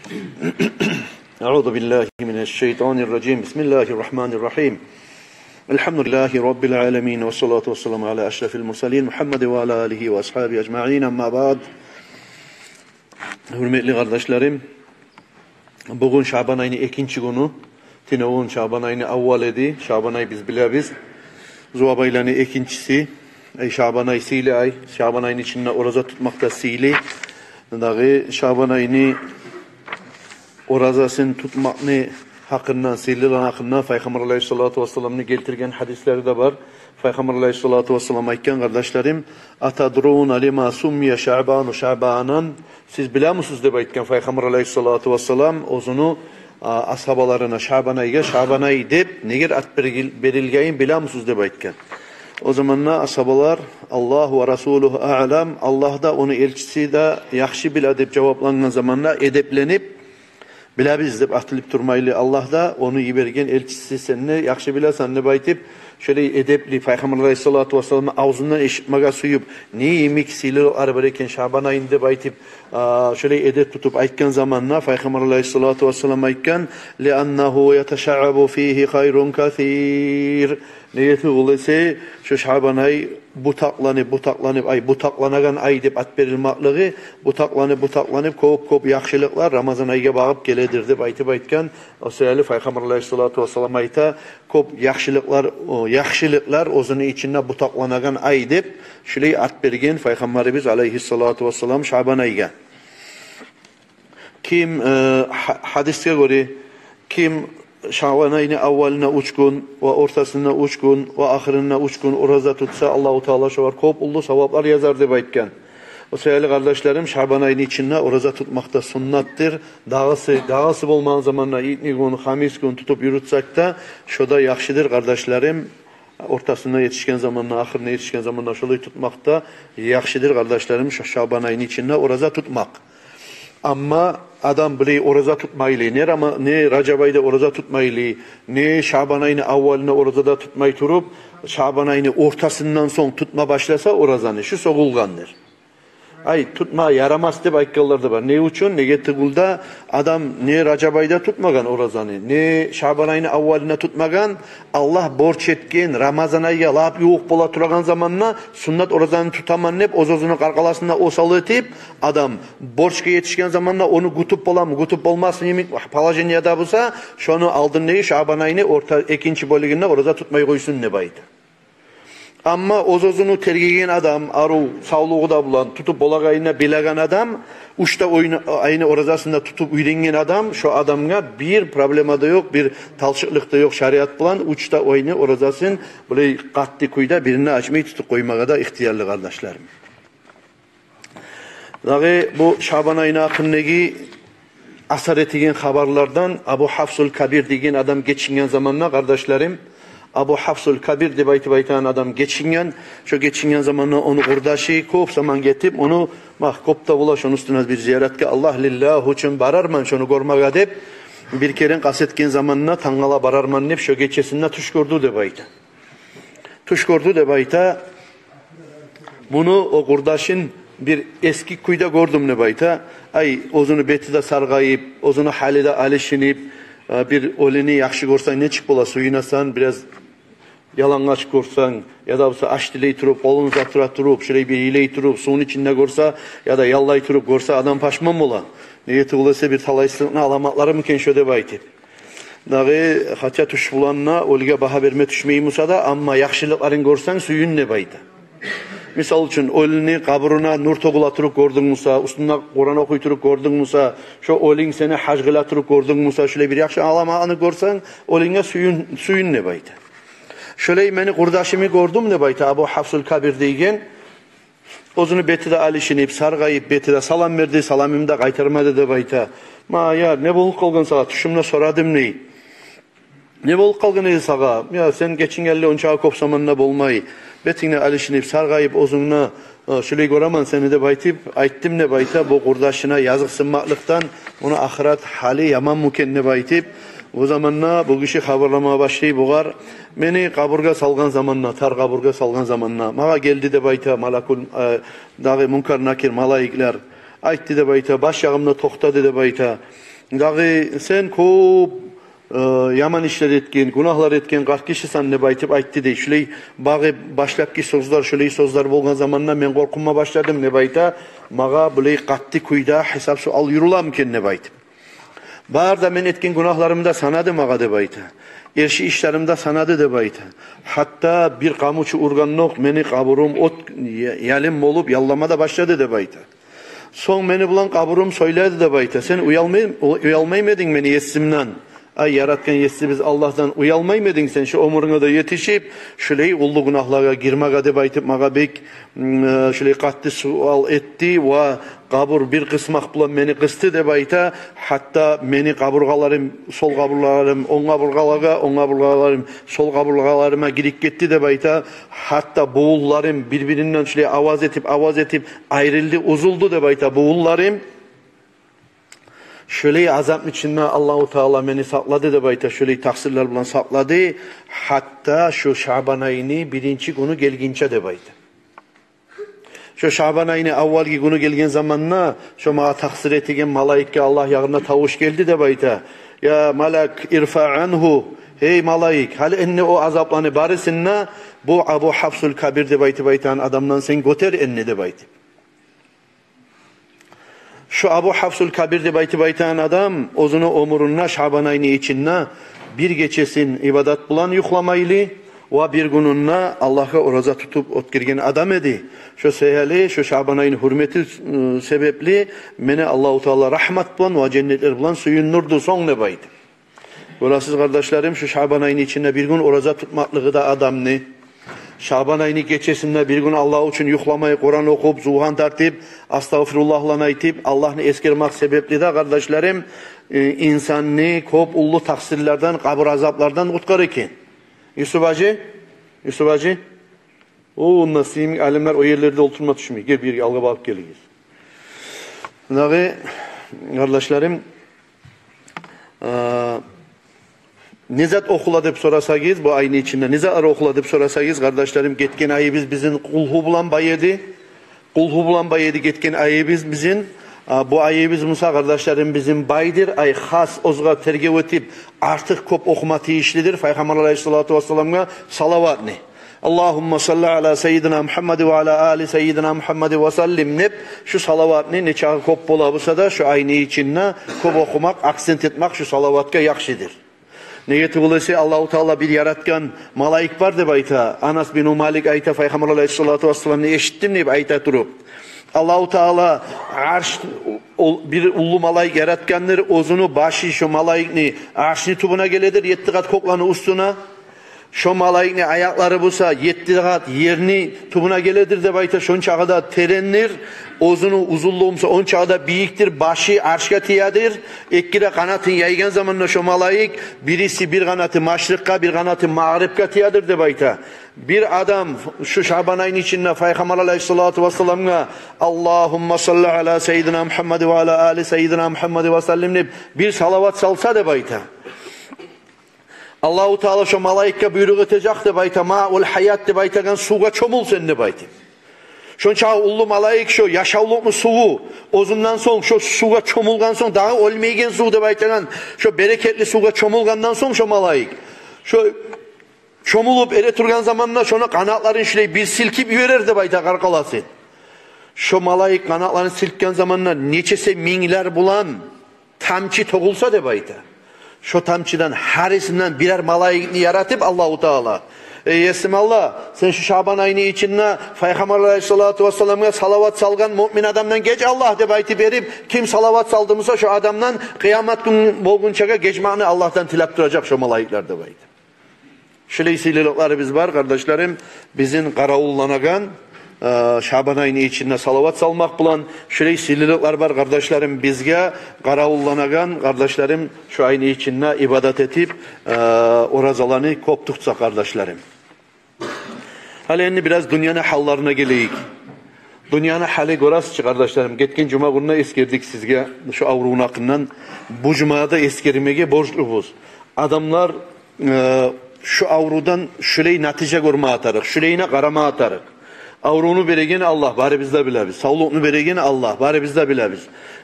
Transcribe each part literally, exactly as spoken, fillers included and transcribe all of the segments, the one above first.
أعوذ بالله من الشيطان الرجيم. بسم الله الرحمن الرحيم. الحمد لله رب العالمين، والصلاة والسلام على أشرف المرسلين محمد وعلى آله وأصحابه أجمعين. أما بعد. Гьюрметли къардашларым, бугюн Шабан айны экинчи гюню, тюнегюн Шабан айны аввал эди. Шабан ай, биз билебиз, зувап айланы экинчиси. Ай, Шабан ай сыйлы ай. Шабан айны ичинде ораза тутмакъ да сыйлы. Дагъы Шабан айны оразасын тутмакъны гьакъындан, сыйлылыгъыны гьакъындан Пайхаммар алайгьиссалату вассаламны гелтирген гьадислери де бар. Пайхаммар алайгьиссалату вассалам айтгъан, къардашларым: «Атадруна лима суммия Шабану Шабанан?» Сиз билемисиз деп айтгъан Пайхаммар алайгьиссалату вассалам оьзюню, а, асгьабаларына, Шабан айгъа Шабан ай деп неге ат берил-, берилгенин билемисиз деп айтгъан. О заманда асгьабалар: «Аллагьу ва расулугьу аълам», Аллагь да, ону элчиси де яхшы биле деп жаваплангъан заманда эдепленип, «Билебиз» деп атылып турмайлы, Аллагь да, ону йиберген элчиси, сен де яхшы билесен деп айтып, шолай эдепли, Пайхаммар алайгьиссалату вассаламны авзундан эшитмеге сююп, не йимик сыйлылыкълары бар экен Шабан айны деп айтып, а, шолай эдеп тутуп айтгъан заманда Пайхаммар алайгьиссалату вассалам айтгъан: «Лианнагьу яташаъабу фигьи хайрун касир». Неге тюгюл эсе, шо Шабан ай бутакъланып, бутакъланып, ай, бутакъланагъан ай деп ат берилмеклиги, бутакъланып, бутакъланып, кёп-кёп яхшылыкълар Рамазан айгъа багъып геледир деп айтып айтгъан. О саялы Пайхаммар алайгьиссалату вассалам айта, кёп яхшылыкълар, о, яхшылыкълар оьзюню ичинде бутакъланагъан ай деп, шулай ат берген Пайхаммарыбыз алайгьиссалату вассалам Шабан айгъа. Ким, э, гьа-, гьадисге гёре, ким Шабан айны аввалына уьч гюн ва ортасына уьч гюн ва ахырына уьч гюн ораза тутса, Аллагьу Таала шогъар кёп уллу саваплар язар деп айтгъан. О саялы, къардашларым, Шабан айны ичинде ораза тутмакъ да суннатдыр. Дагъысы, дагъысы болмагъан заманда итни гюн, хамис гюн тутуп юрютсек де, шо да яхшыдыр, къардашларым. Ортасына етишген заманда, ахырына етишген заманда шолай тутмакъ да яхшыдыр, къардашларым, шо Шабан айны ичинде ораза тутмакъ. Амма адам булай ораза тутмайлы, не Рама-, не Ражаб айда ораза тутмайлы, не Шабан айны аввалына ораза да тутмай туруп, Шабан айны ортасындан сонг тутма башласа оразаны, шу сёгюлгендир. Ай, тутма ярамас деп айтгъанлар да бар. Не учун? Неге тюгюл де адам не Ражаб айда тутмагъан оразаны, не Шабан айны аввалына тутмагъан, Аллагь борч этген Рамазан айгъа лап ювукъ бола турагъан заманда суннат оразаны тутаман деп, оьз-оьзюню къаркъарасында осал этип, адам борчгъа етишген заманда ону гютюп боламы, гютюп болмасмы йимик положенияда буса, шону алдындагъы Шабан айны орта, экинчи бёлюгюнде ораза тутмай къойсун деп айта. Амма оьз-оьзюню тергеген адам, арив савлугъу да булан, тутуп болагъанын билеген адам, уьч де ойну-, айны оразасын да тутуп уьйренген адам, шо адамгъа бир проблема да ёкъ, бир талчыкълыкъ да ёкъ шариат булан, уьч де айны оразасын булай къатты кюйде бирине ачмай тутуп къоймагъа да ихтиярлы, къардашларым. Дагъы бу Шабан айны гьакъындагъы асар этеген хабарлардан Абу Гьафсул Кабир деген адам гечинген заманда, къардашларым, Абу Гьафсул Кабир деп айтып айтагъан адам гечинген. Шо гечинген заманда ону къурдашы кёп заман гетип, ону, магь, кёп де бола шону уьстюне бир зияратгъа, Аллагь лиллагь учун барарман шону гёрмеге деп, бир керен къаст этген заманда, тангала барарман деп, шо гечесинде тюш гёрдю деп айта. Тюш гёрдю деп айта. Муну, о къурдашын, бир эски кюйде гёрдюм деп айта. Ай, оьзюню бети де саргъайып, оьзюню гьалы да алышынып, э, бир оьлюню яхшы гёрсенг, нечик бола, сююнесен, бираз ялангач гёрсенг, яда буса аш тилей туруп, къолун узатдыра туруп, шулай бир йылай туруп, сувну ичинде гёрсе, яда яллай туруп гёрсе, адам пашман бола. Неге тюгюл эсе, бир талайсызлыкъны аламатларымы экен шо деп айтып. Дагъы, хотя тюш булан да оьлюге багьа берме тюшмей буса да, амма яхшылыкъларын гёрсенг, сююн деп айта. Мисал учун, оьлюню къабуруна нюр тёгюле туруп гёрдюнг буса, уьстюнде Къуран охуй туруп гёрдюнг буса, шо оьлюнг сени гьаж къыла туруп гёрдюнг буса, шулай бир яхшы аламатны гёрсенг, оьлюнге сююн, сююн деп айта. Шолай мени къурдашымны гёрдюм деп айта Абу Гьафсул Кабир деген. Оьзюню бети де алышынып, саргъайып, бети де салам берди, саламымны да къайтармады деп айта. Ма, я, не болуп къалгъан сагъа, тюшюмде сорадым дей. Не болуп къалгъан эди сагъа? Я, сен гечингенли ончакъы кёп заман да болмай, бетинг де алышынып, саргъайып, оьзюнг де, э, шулай гёремен сени деп айтып, айтдым деп айта, бу къурдашына языкъсынмакълыкъдан, муну ахырат гьалы яманмы экен деп айтып. Бу заманда бу гиши хабарлама башлай бугъар: мени къабургъа салгъан заманда, тар къабургъа салгъан заманда, магъа гелди деп айта малакул, э, дагъы Мункар Накир малайиклер. Айтды деп айта, баш ягъымда токътады деп айта. Дагъы сен кёп, э, яман ишлер этген, гюнагьлар этген къарт гишисен деп айтып айтды дей. Шулай багъы башлапгъы сёзлер, шулай сёзлер болгъан заманда мен къоркъунма башладым деп айта. Магъа булай къатты кюйде гьисап-суал юрюлемикен деп айтып. Бары да мен этген гюнагьларымны да санады магъа деп айта. Эрши ишлеримни де санады деп айта. Гьатта бир къамучу ургъандокъ мени къабурум от я-, ялын болуп яллама да башлады деп айта. Сонг мени булан къабурум сёйледи деп айта. Сен уялмай-, уялмаймы эдинг мени Есимден? Ай, яратгъан Есибиз Аллагьдан уялмаймы эдинг сен, шу оьмюрюнге де етишип, шулай уллу гюнагьлагъа гирмеге деп айтып, магъа бек, м, э, шулай къатты суал этди ва къабур бир къысмакъ булан мени къысды деп айта. Гьатта мени къабургъаларым, сол къабургъаларым онг къабургъалагъа, онг къабургъаларым сол къабургъаларыма гирип гетди деп айта. Гьатта бувунларым бир-биринден шулай аваз этип, аваз этип айрылды, уьзюлдю деп айта бувунларым. Шулай азапны ичинде Аллагьу Таала мени сакълады деп айта, шулай такъсырлар булан сакълады. Гьатта шу Шабан айны биринчи гюню гелгинче деп айта. Шу Шабан айны аввалгъы гюню гелген заманда, шу магъа такъсыр этеген малайикге Аллагь ягъындан тавуш гелди деп айта. Я малак, ирфаъ ангьу, гьей малайик, гьали энни о азапланы барысын да бу Абу Гьафсул Кабир деп айтып айтагъан адамдан сен гётер энни деп айтып. Шу Абу Гьафсул Кабир деп айтып айтагъан адам оьзюню оьмюрюнде Шабан айны ичинде бир гечесин ибадат булан юхламайлы ва бир гюнюн де Аллагьгъа ораза тутуп оьтгерген адам эди. Шо саялы, шо Шабан айны гьюрмети, ы, себепли мени Аллагьу Таала рагьмат булан ва женнетлер булан сююндюрдю сонг деп айтып. Гёресиз, къардашларым, шу Шабан айны ичинде бир гюн ораза тутмакълыгъы да адамны, Шабан айны гечесинде бир гюн Аллагь учун юхламай, Къуран охуп, зувгьан тартып, астагъфируллагьланы айтып, Аллагьны эсгермек себепли де, къардашларым, э, инсанны кёп уллу такъсырлардан, къабур азаплардан къутгъара экен. Юсуп гьажи, Юсуп гьажи, о, онда сизин алимлер о ерлерде олтурма тюшмей. Гел, бирге алгъа багъып гелигиз. Дагъы, къардашларым, э, не зат охула деп сорасагъыз, бу айны ичинде не затлар охула деп сорасагъыз, къардашларым, гетген айыбыз бизин Къулгьу булан бай эди. Къулгьу булан бай эди гетген айыбыз бизин. А, бу айыбыз буса, къардашларым, бизин байдыр. Ай, хас оьзюне тергев этип, артыкъ кёп охума тийишлидир Пайхаммар алайгьиссалату вассаламгъа салаватны. Аллагьумма салли аля саййидина Мугьаммад ва аля али саййидина Мугьаммад ва саллим деп, шу салаватны нечакъы кёп бола буса да, шу айны ичинде кёп охумакъ, акцент этмек шу салаватгъа яхшыдыр. Неге тюгюл эсе, Аллагьу Таала бир яратгъан малайик бар деп айта. Анас бин Малик айта, Пайхаммар алайгьиссалату вассаламны эшитдим деп айта туруп. Аллагьу Таала арш, ол бир уллу малайик яратгъандыр, оьзюню башы шо малайикни аршны тюбюне геледир, етти къат кёклени уьстюне. Шо малайикни аякълары буса етти къат ерни тюбюне геледир деп айта, шончакъы да терендир. Оьзюню узунлугъу буса ончакъы да бийикдир, башы аршгъа тиядир. Эки де къанатын яйгъан заманда шо малайик, бириси бир къанаты машрикъгъа, бир къанаты магърибге тиядир деп айта. Бир адам шу Шабан айны ичинде Пайхаммар алайгьиссалату вассаламгъа Аллагьумма салли аля саййидина Мугьаммад ва аля али саййидина Мугьаммад ва саллим деп бир салават салса деп айта, Аллагьу Таала шо малайикге буйрукъ этежек деп айта, маъул гьаят деп айтагъан сувгъа чомул сен деп айтып. Шончакъы уллу малайик, шо яшавлукъну суву, оьзюнден сонг, шо сувгъа чомулгъан сонг, дагъы оьлмейген сув деп айтагъан, шо берекетли сувгъа чомулгъандан сонг шо малайик, шо чомулуп эретургъан заманда шону къанатларын шулай бир силкип йиберер деп айта, къаркъарасын. Шо малайик къанатларын силкген заманда нечесе минглер булан тамчы тёгюлсе деп айта, шо тамчыдан гьарисинден бирер малайикни яратып Аллагьу Таала, эй Есим Аллагь, сен шу Шабан айны ичинде Пайхаммар алайгьиссалату вассаламгъа салават салгъан муъмин адамдан геч Аллагь деп айтып берип, ким салават салды буса, шо адамдан къыямат гюн болгъунчагъа гечмекни Аллагьдан тилеп туражакъ шо малайиклер деп айта. Шулай сыйлылыкъларыбыз бар, къардашларым, бизин къаравулланагъан, э, Шабан айны ичинде салават салмакъ булан. Шулай сыйлылыкълар бар, къардашларым, бизге къаравулланагъан, къардашларым, шу айны ичинде ибадат этип, э, оразаланы кёп тутса, къардашларым. Гьали энди бираз дюньяны гьалларына гелейик. Дюньяны гьалы, гёресиз чи, къардашларым, гетген жума гюнде эсгердик сизге шу аврувну гьакъындан. Бу жумада эсгермеге борчлубуз. Адамлар, э, шу аврувдан шулай натижа гёрме тарыкъ, шулайына къарама тарыкъ. Аврувну береген Аллагь, барыбыз да билебиз. Савлукъну береген Аллагь, барыбыз да билебиз.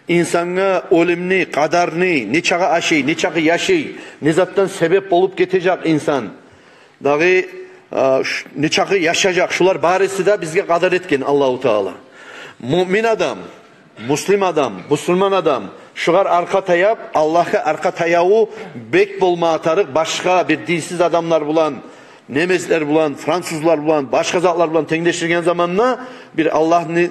Инсангъа оьлюмню, къадарны, нечакъы ашай, нечакъы яшай, не затдан себеп болуп гетежек инсан, дагъы, а, ш-, нечакъы яшажакъ, шулар барысы да бизге къадар этген Аллагьу Таала. Муъмин адам, муслим адам, бусурман адам шугъар аркъа таяп, Аллагьгъа аркъа таяву бек болма тарыкъ, башгъа бир динсиз адамлар булан, немецлер булан, французлар булан, башгъа затлар булан тенглешдирген заманда, бир Аллагьны,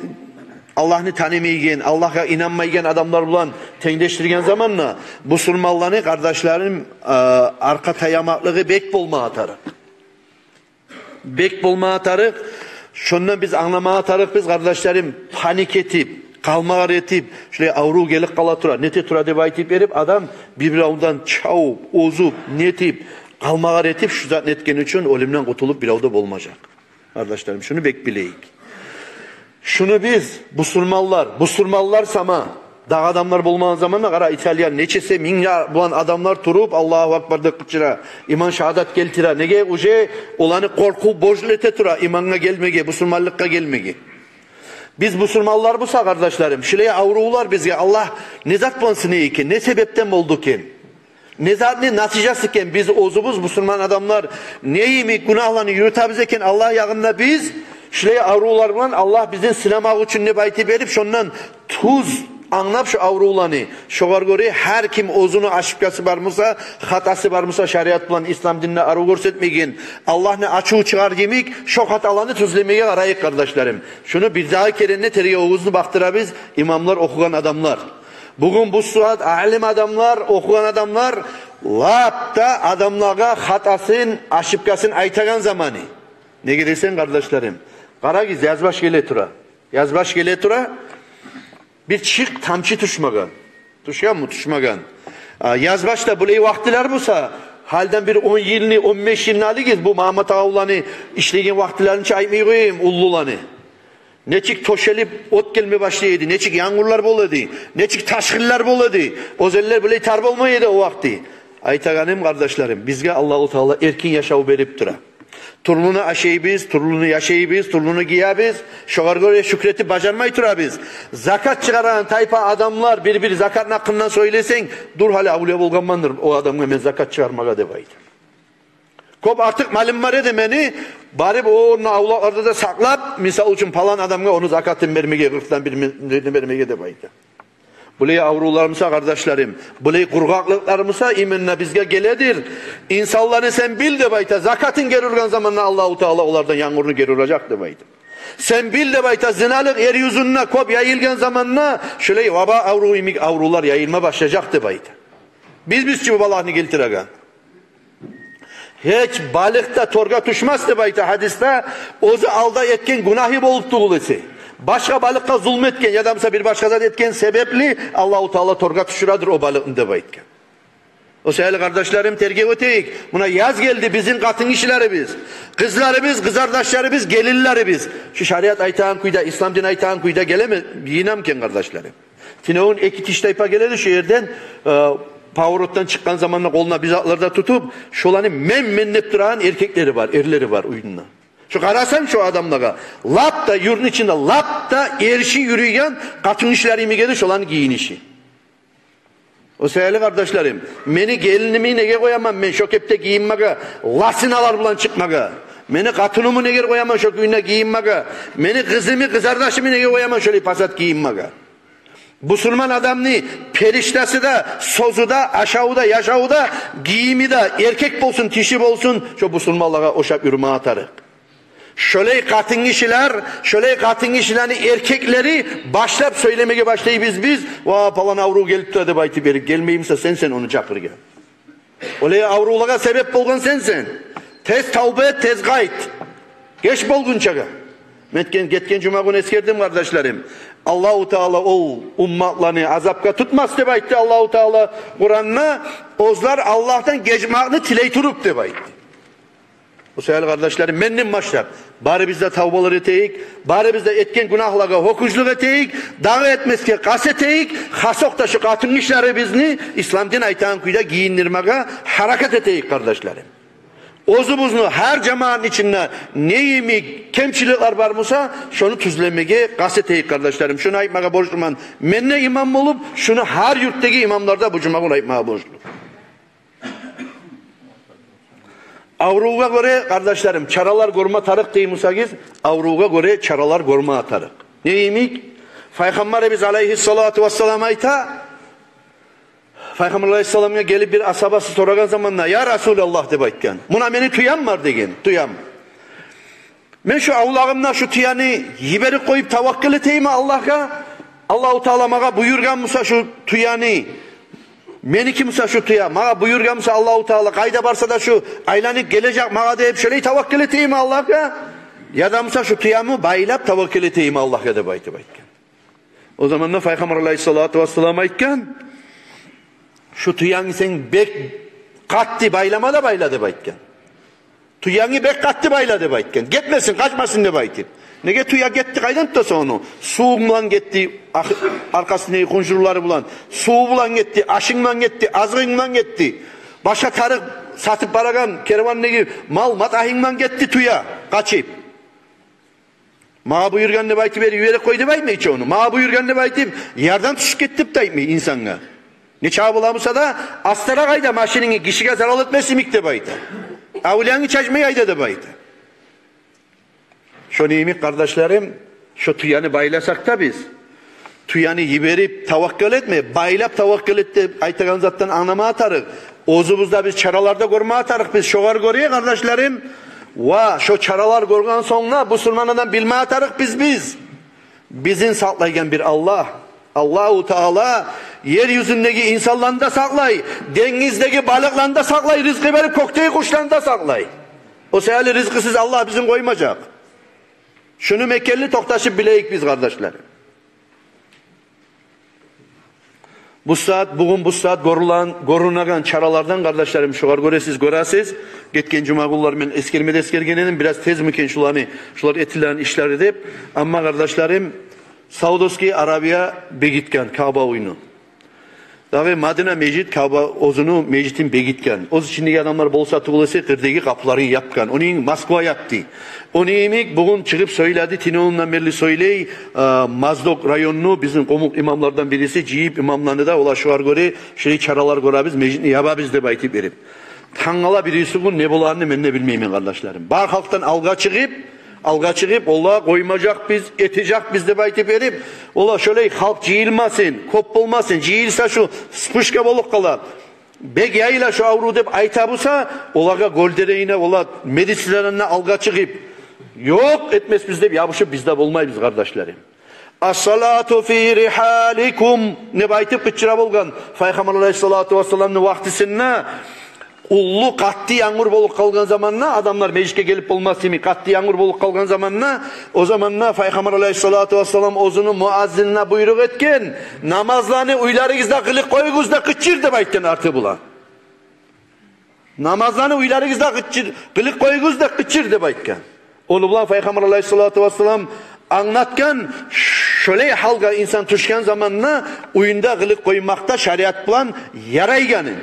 Аллагьны танымайгъан, Аллагьгъа инанмайгъан адамлар булан тенглешдирген заманда, бусурманланы, къардашларым, а, аркъа таямакълыгъы бек болма тарыкъ. Бек болма тарыкъ. Шондан биз англама тарыкъбыз, къардашларым, паник этип, къалмагъар этип, шулай аврув гелип къала тура, нете тура деп айтып берип, адам бир-биревден чавуп, озуп, нетип, къалмагъар этип, шу затны этген учун оьлюмден къутулуп бирев де болмажакъ. Къардашларым, шуну бек билейик. Шуну биз, бусурманлар, бусурманлар сама, дагъы адамлар болмагъан заманда, къара, Италияда нечесе минг я-, булан адамлар туруп, «Аллагьу акбар» деп къычыра, иман шагьадат гелтире. Неге? Уже оланы къоркъув божлу эте тура имангъа гелмеге, бусурманлыкъгъа гелмеге. Биз бусурманлар буса, къардашларым, шулай аврувлар бизге Аллагь не зат булан сынай экен, не себепден болду экен? Не затны натижасы экен? Биз оьзюбюз, бусурман адамлар, не йимик гюнагьланы юрютебиз экен Аллагь ягъында биз? Шулай аврувлар булан Аллагь бизин сынамакъ учун деп айтып берип, шондан тюз англап шу аврувланы. Шогъар гёре гьар ким оьзюню ошибкасы бар буса, хатасы бар буса, шариат булан, ислам динде арив гёрсетмеген, Аллагьны ачуву чыгъар йимик, шо хаталаны тюзлемеге къарайыкъ, къардашларым. Шуну бирдагъы керен де тергевюбюзню бакъдырабыз, имамлар, охугъан адамлар. Бугюн бу сагьат алим адамлар, охугъан адамлар лап да адамлагъа хатасын, ошибкасын айтагъан заманы. Неге десенг, къардашларым, къарагъыз, язбаш геле тура. Язбаш геле тура. Бир чыкъ тамчы тюшмеген. Тюшгенми? Тюшмеген. А, язбашда булай вакътилер буса, гьалдан бир он йылны, он беш йылны алыгъыз, бу Магьаммат агъавланы ишлеген вакътилерин чи айтмай къояйым, уллуланы. Нечик тёшелип от гелме башлай эди, нечик янгурлар бола эди, нечик ташгъынлар бола эди. Оьзенлер булай тар болмай эди о вакъти. Айтагъаным, къардашларым, бизге Аллагьу Таала эркин яшав берип тура. Тюрлюню ашайбыз, тюрлюню яшайбыз, тюрлюню гиебиз. Шогъар гёре шюкюр этип бажармай турабыз. Закат чыгъарагъан тайпа адамлар, бир-бир закатны гьакъындан сёйлесенг, «Дюр, гьали авлия болгъанмандыр о адамгъа мен закат чыгъармагъа», — деп айта. Кёп артыкъ малым бар эди мени, барып онда авлакъларда да сакълап, мисал учун, палан адамгъа ону закатын бермеге, къыркъдан бирин бермеге деп айта. Булай аврувлар буса, къардашларым, булай къургъакълыкълар буса, именно бизге геледир. Инсанланы сен бил деп айта, закатын гери ургъан заманда Аллагьу Таала олардан янгурну гери уражакъ деп айта. Сен бил деп айта, зиналыкъ ер юзюнде кёп яйылгъан заманда шулай ваба аврув йимик аврувлар яйылма башлажакъ деп айта. Биз, биз чи бу балагьны гелтиреген. Гьеч балыкъ да торгъа тюшмес деп айта гьадисде, оьзю алда этген гюнагьы болуп тюгюл эсе. Башгъа балыкъгъа зулму этген яда буса бир башгъа зат этген себепли Аллагьу Таала торгъа тюшюредир о балыкъны деп айтгъан. О саялы, къардашларым, тергев этейик. Муна яз гелди, бизин къатынгишилерибиз, къызларыбыз, къызардашларыбыз, гелинлерибиз. Шу шариат айтагъан кюйде, ислам дин айтагъан кюйде гелеми, гийинемикен, къардашларым? Тюнегюн эки тиштайпа геледи шу ерден, э, поворотдан чыкъгъан заманда къолуна бир затлар да тутуп, шоланы мен-мен деп турагъан эркеклери бар, эрлери бар уьюнде. Шу къарасанг шу адамлагъа, лап да юртну ичинде лап да эрши юрюйген къатынгишилер йимик эди шоланы гийиниши. О саялы, къардашларым, мени гелинимни неге къояман мен шо кепде гийинмеге, лосиналар булан чыкъмагъа? Мени къатынымны неге къояман шо кюйде гийинмеге? Мени къызымны, къызардашымны неге къояман шолай пасат гийинмеге? Бусурман адамны периштасы да, сёзю де, ашаву да, яшаву да, гийими де, эркек болсун, тиши болсун, шо бусурманлагъа ошап юрюме тарыкъ. Шолай къатынгишилер, шолай къатынгишилени эркеклери башлап сёйлемеге башлайбыз биз: «Ва, палан аврув гелип тура», — деп айтып берип, гелмей буса, сенсен ону чакъыргъан. Олай аврувлагъа себеп болгъан сенсен. Тез тавба эт, тез къайт. Геч болгъунчагъа. Мен гетген, гетген жума гюн эсгердим, къардашларым. Аллагьу Таала ол умматланы азапгъа тутмас деп айтды Аллагьу Таала Къуранда, оьзлер Аллагьдан гечмекни тилей туруп деп айтды. О саялы, къардашларым, менден башлап барыбыз да тавбалар этейик, барыбыз да этген гюнагьлагъа гьёкюнчлюк этейик, дагъы этмесге къаст этейик, хасокъда шу къатынгишилерибизни ислам дин айтагъан кюйде гийиндирмеге гьаракат этейик, къардашларым. оьзюбюзню гьар жамаатны ичинде не йимик кемчиликлер бар буса, шону тюзлемеге къаст этейик, къардашларым. Шуну айтмагъа борчлуман мен де имам болуп, шуну гьар юртдагъы имамлар да бу жумагюн айтмагъа борчлу. Аврувгъа гёре, къардашларым, чаралар гёрме тарыкъ дей бусагъыз, аврувгъа гёре чаралар гёрме тарыкъ. Не йимик? Пайхаммарыбыз алайгьиссалату вассалам айта, Пайхаммар алайгьиссаламгъа гелип бир асгьабасы сорагъан заманда: «Я Расулаллагь, — деп айтгъан, — муна мени тюем бар, — деген, — тюем. Мен шу авлагъымда шу тюени йиберип къоюп таваккал этейимми Аллагьгъа? Аллагьу Таала магъа буюргъан буса шу тюени, меники буса шу тюе, магъа буюргъан буса Аллагьу Таала, къайда барса да шу айланып гележек магъа деп, шолай таваккал этейимми Аллагьгъа? Яда буса шу тюеми байлап таваккал этейимми Аллагьгъа?» — деп айтып айтгъан. О заманда Пайхаммар алайгьиссалату вассалам айтгъан: «Шу тюенги сен бек къатты байлама да байла, — деп айтгъан. — Тюенги бек къатты байла, — деп айтгъан. — Гетмесин, къачмасын», — деп айтып. Неге, тюе гетди, къайдан тутасан ону? Сув булан гетди, ах-, аркъасындагъы хунжурлары булан, сув булан гетди, ашынг булан гетди, азыгъынг булан гетди. Башгъа тарыкъ сатып барагъан кервандагъы мал-матагьынг булан гетди тюе къачып. Магъа буюргъан деп айтып, бери йиберип къой деп айтмай чы ону. Магъа буюргъан деп айтып, ярдан тюшюп гетди деп де айтмай инсангъа. Нечакъы бола буса да, астаракъ айда машинингни, гишиге зарал этмес йимик деп айта. Авлиянгны чачмай айда деп айта. Шону йимик, къардашларым, шо тюени байласакъ да биз, тюени йиберип таваккал этме, байлап таваккал эт деп айтагъан затдан англама тарыкъ. Оьзюбюз де биз чаралар да гёрме тарыкъ биз. Шогъар гёре, къардашларым, ва шо чаралар гёрген сонг да бусурман адам билме тарыкъ биз, биз. Бизин сакълайгъан бир Аллагь. Аллагьу Таала ер юзюндеги инсанланы да сакълай, денгиздеги балыкъланы да сакълай, ризкъы берип, кёкдеги къушланы да сакълай. О саялы ризкъысыз Аллагь бизин къоймажакъ. Шуну мекенли токъташып билейик биз, къардашлар. Бу сагьат, бугюн бу сагьат гёрюлеген, гёрюнеген чаралардан, къардашларым, шогъар гёре сиз гёресиз. Гетген жума гюнлер мен эсгерме де эсгерген эдим, бираз тезмикен шуланы, шулар этилеген ишлери деп. Амма, къардашларым, Саудовский Аравия бегитген Каъба уьйню. Дагъы Мадина межит Каъба оьзюню межитин бегитген. Оьз ичиндеги адамлар болса тюгюл эсе, къырдагъы къапуларын япгъан. Ону йимик Москва япды. Ону йимик бугюн чыгъып сёйледи, тюнегюнден берли сёйлей, э, Моздок районну бизин къумукъ имамлардан бириси, жыйып имамланы да, олар шогъар гёре, шулай чаралар гёребиз, межитни ябабыз деп айтып берип. Тангала биринчи гюн не болагъанны мен де билмеймен, къардашларым. Бар халкъдан алгъа чыгъып, алгъа чыгъып, олар къоймажакъбыз, этежекбиз деп айтып берип, олар шолай халкъ жыйылмасын, кёп болмасын, жыйылса шу вспышка болуп къала, бек яйыла шу аврув деп айта буса, олагъа гёлдерегине, олар медицинаны алгъа чыгъып, ёкъ, этмесбиз деп ябушуп биз де болмайбыз, къардашларым. «Ас-салату фи рихаликум» деп айтып къычыра болгъан Пайхаммар алайгьиссалату вассаламны вакътисинде, уллу къатты янгур болуп къалгъан заманда, адамлар межитге гелип болмас йимик, къатты янгур болуп къалгъан заманда, о заманда Пайхаммар алайгьиссалату вассалам оьзюню муаззинине буйрукъ этген: «Намазланы уьйлеригизде къылып къоюгъуз да къычыр», — деп айтгъан арты булан. «Намазланы уьйлеригизде къычыр, къылып къоюгъуз да къычыр», — деп айтгъан. Ону булан Пайхаммар алайгьиссалату вассалам англатгъан, шолай гьалгъа инсан тюшген заманда уьюнде къылып къоймакъ да шариат булан ярайгъанын.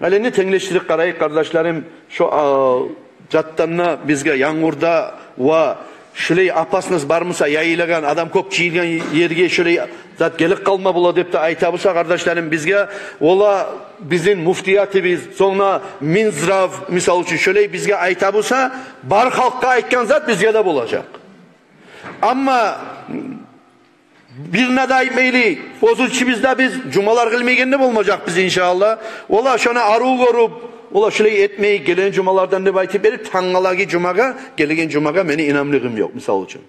Гьали энни тенглешдирип къарайыкъ, къардашларым, шо, а, затдан да бизге янгурда ва шулай опасность бар буса, яйылагъан, адам кёп жыйылгъан ерге шулай зат гелип къалма бола деп де айта буса, къардашларым, бизге, ола бизин муфтиятыбыз, сонг да Минздрав, мисал учун, шулай бизге айта буса, бар халкъгъа айтгъан зат бизге де болажакъ. Амма бирине де айтмайлы, оьзюбюз де биз жумалар къылмайгъан да болмажакъбыз, иншааллагь. Ола шону арив гёрюп, ола шулай этмейик, гелеген жумалардан деп айтып берип, тангалагъы жумагъа, гелеген жумагъа мени инамлыгъым ёкъ, мисал учун.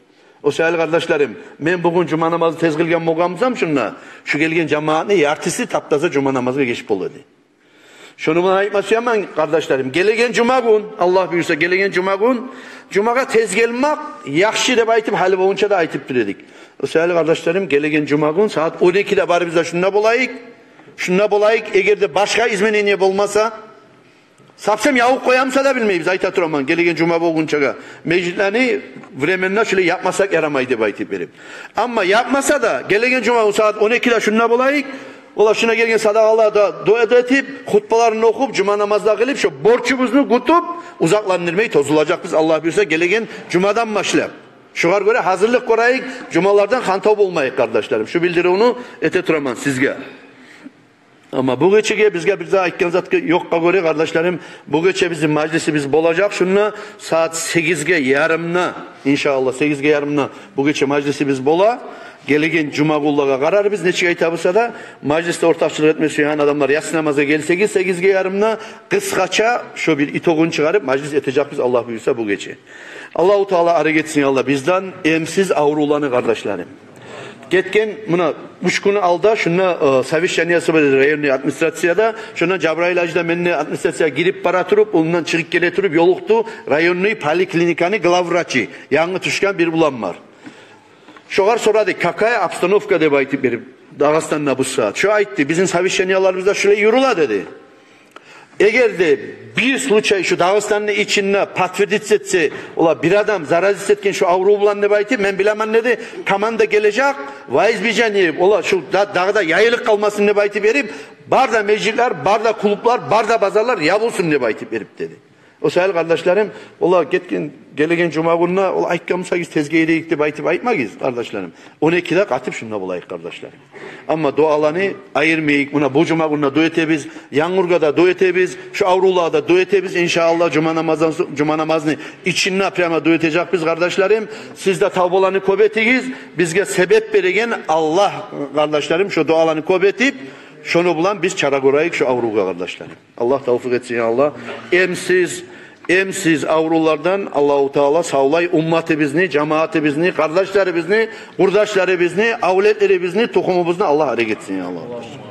О саялы, къардашларым, мен бугюн жума намазны тез къылгъан болгъан бусам шунда, шу гелген жамаатны яртысы таптаза жума намазгъа гечип бола эди. Шону булан айтма сюемен, къардашларым, гелеген жума гюн, Аллагь буюрса, гелеген жума гюн жумагъа тез гелмек яхшы деп айтып, гьали болгъунча да айтып тура эдик. О саялы, къардашларым, гелеген жума гюн сагьат он экиде барыбыз да шунда болайыкъ. Шунда болайыкъ, эгер де башгъа изменение болмаса, совсем ябып къоя буса да билмейбиз, айта тураман, гелеген жума болгъунчагъа межитлени временно шулай япмасакъ ярамай деп айтып берип. Амма япмаса да, гелеген жума гюн сагьат он экиде шунда болайыкъ. Ола шуна гелген садагъалар да дуа да этип, хутбаларын охуп, жума намаз да къылып, шо борчубузну кютюп, узакъландырмай тозулажакъбыз, Аллагь буюрса, гелеген жумадан башлап. Шогъар гёре гьазирлик гёрейик, жумалардан хантав болмайыкъ, къардашларым. Шу билдирювню эте тураман сизге. Амма бу гечеге бизге бир де айтгъан зат ёкъгъа гёре, къардашларым, бу гече бизин мажлисибиз болажакъ шунда сагьат сегизге ярымда, иншааллагь, сегизге ярымда бу гече мажлисибиз бола. Гелеген жумагюнлеге къарарбыз, нечик айта буса да, мажлисде ортакъчылыкъ этме сюеген адамлар яссы намазгъа гелсегиз, сегизге ярымда, къысгъача шо бир итогун чыгъарып, мажлис этежекбиз, Аллагь буюрса, бу гече. Аллагьу Таала арек этсин, я Аллагь, бизден эмсиз аврувланы, къардашларым. Гетген, муна, уьч гюн алда шунда, э, совещаниясы бар эди районный администрацияда. Шунда Жабраил гьажи де мен де администрациягъа гирип бара туруп, ондан чыгъып геле туруп ёлукъду районный поликлиниканы главврачы, янгы тюшген бир улан бар. Шогъар сорадыкъ, какая обстановка деп айтып берип, Дагъыстанда бу сагьат. Шо айтды, бизин совещанияларыбызда шулай юрюле деди. Эгер де бир случай шу Дагъыстанны ичинде подтвердить этсе, ола бир адам заразиться этген шу аврув булан деп айтып, мен билемен деди, команда гележек, во избежание, ола шу да-, дагъы да яйылып къалмасын деп айтып берип, бар да межитлер, бар да клублар, бар да базарлар ябылсын деп айтып берип деди. О саялы, къардашларым, ола гетген, гелеген жумагюнде, ола айтгъан бусагъыз тезге гелейик деп айтып айтмагъыз, къардашларым. Он экиде къатып шунда болайыкъ, къардашларым. Амма дуаланы айырмайыкъ. Муна бу жумагюнде дуа этебиз, янгургъа да дуа этебиз, шу аврувлагъа да дуа этебиз. Иншааллагь, жума намаздан со-, жума намазны ичинде прямо дуа этежекбиз, къардашларым. Сиз де тавбаланы кёп этигиз. Бизге себеп береген Аллагь, къардашларым, шу дуаланы кёп этип, шону булан биз чара гёрейик шу аврувгъа, къардашларым. Аллагь тавфикъ этсин, я Аллагь. Эмсиз, эмсиз аврувлардан Аллагьу Таала савлай умматыбызны, жамаатыбызны, къардашларыбызны, къурдашларыбызны, авлетлерибизни, тухумубузну Аллагь арек этсин, я Аллагь.